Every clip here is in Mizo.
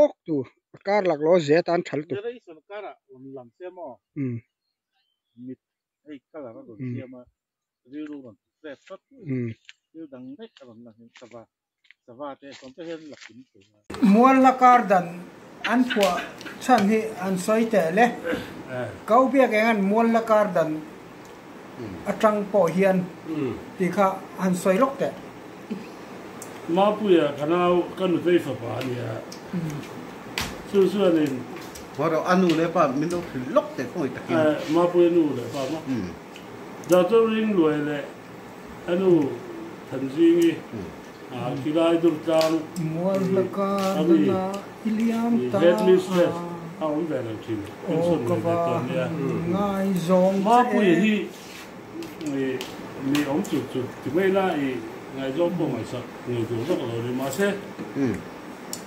tawk tur a kar laklawh ze atan tha lutuk. Umm. Umm. Mual hla kar dan an phuah chhan hi an sawi teh le. Kau biak eng an mual hla kar dan atang pawh hian tih kha han sawi lawk teh. Mapuia ka nau ka nutei fapa a nia. Chu chuanin. Haw rawh a nu leh pa min lo hrilh lawk teh khawngaih takin. Mapuia nu leh pa maw? Doctor Ringluai leh a nu Thanzingi Khilai Durtlang ami headmistress a awm ve lo thin pension ve ve tawh nia. Mapuia hi mi awm chut chut ti mai la i ngaihzawng pawh ngaihsak ngei tur vak lo ni mahse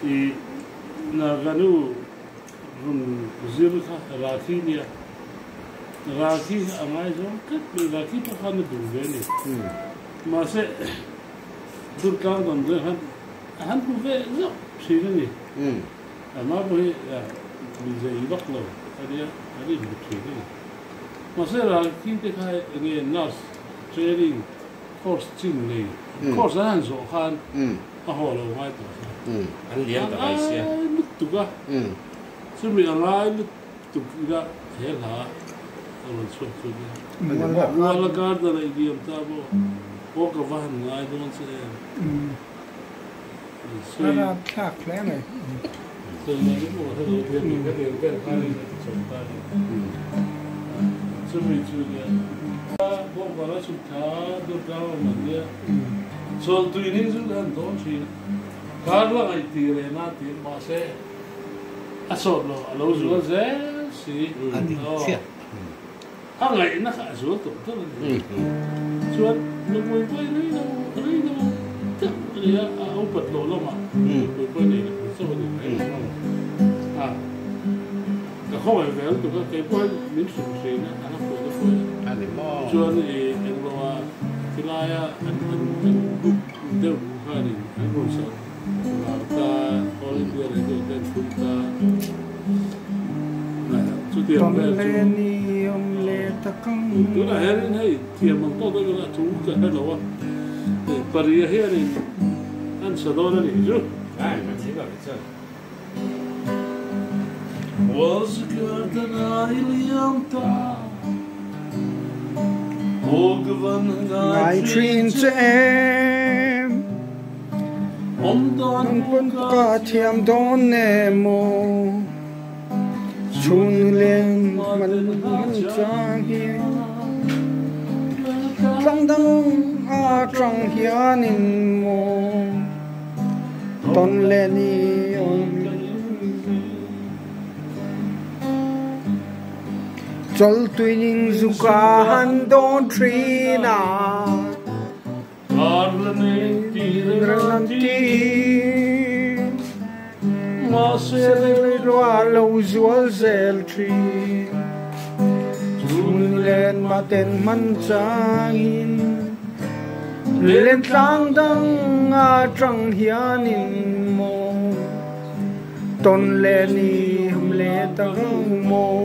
i Naganu Rawn zir kha Rakhi nia. Rakhi a ngaizawng tlat mai, Rakhi pawh khan a duh ve a ni. Mahse, Durtlang dawn zawng khan a han hmu ve zauh thin a ni. Amah pawh hi mi zei vak lo a nia, an inhmu thin a ni. Mahse, Rakhi te kha enge nurse training course chin nei, course an han zawh khan a haw lo ngai tawh kha. An lian ta mai sia. A ngai lutuk a. Chumi a ngai lutuk ila he hla a rawn chhuak chu nia. Muala garden a i liam ta maw? Aw ka va han ngai dawn che em? A rapthlak hle mai. Sawi mai ni pawh ka hre lo thei a ni. Ka tel vel khan in a ti chawp ta a ni. Chumi chu nia. Bawngvar a chhuk thla deuh tlang a awm an nia. Chawltui ning chu ka han dawn thin a. Kar la ngaih tih reh na tih mahse a sawt lo a lo zual zel si. A dik chiah. A ngaihna kha a zual tawh tawh a ni. Chuan nupui pawi rei lo rei lo deuh a ni a, a upat loh lamah nupui pawi nei lo ang chauh a ni mai. A ka khawngaih ve lutuk a, kei pawh hian min hrilh hrin a, a la phuah na pawh a. A ni maw? Chuan i englo-a thilaia an an an group deuh khanin an rawn sak lar ta, All India Radio te an thum ta. Chutiang vel chu tunah hianin hei thiam ang tawk deuh a thu ka hre lo a, Paria hianin an sa dawn a nih chu. Ngai thin che em? Nang pawn ka thiam dawn emaw? Chhun len hman hman chang hi Tlang dang atang hianin maw Tawn leh ni awm Chawltui ning zuka han dawn thin a. Ruah lo zual zel thin Chhun len mahten hman changin Len tlang dang atang hianin maw Tawn leh ni hum leh ta rau maw.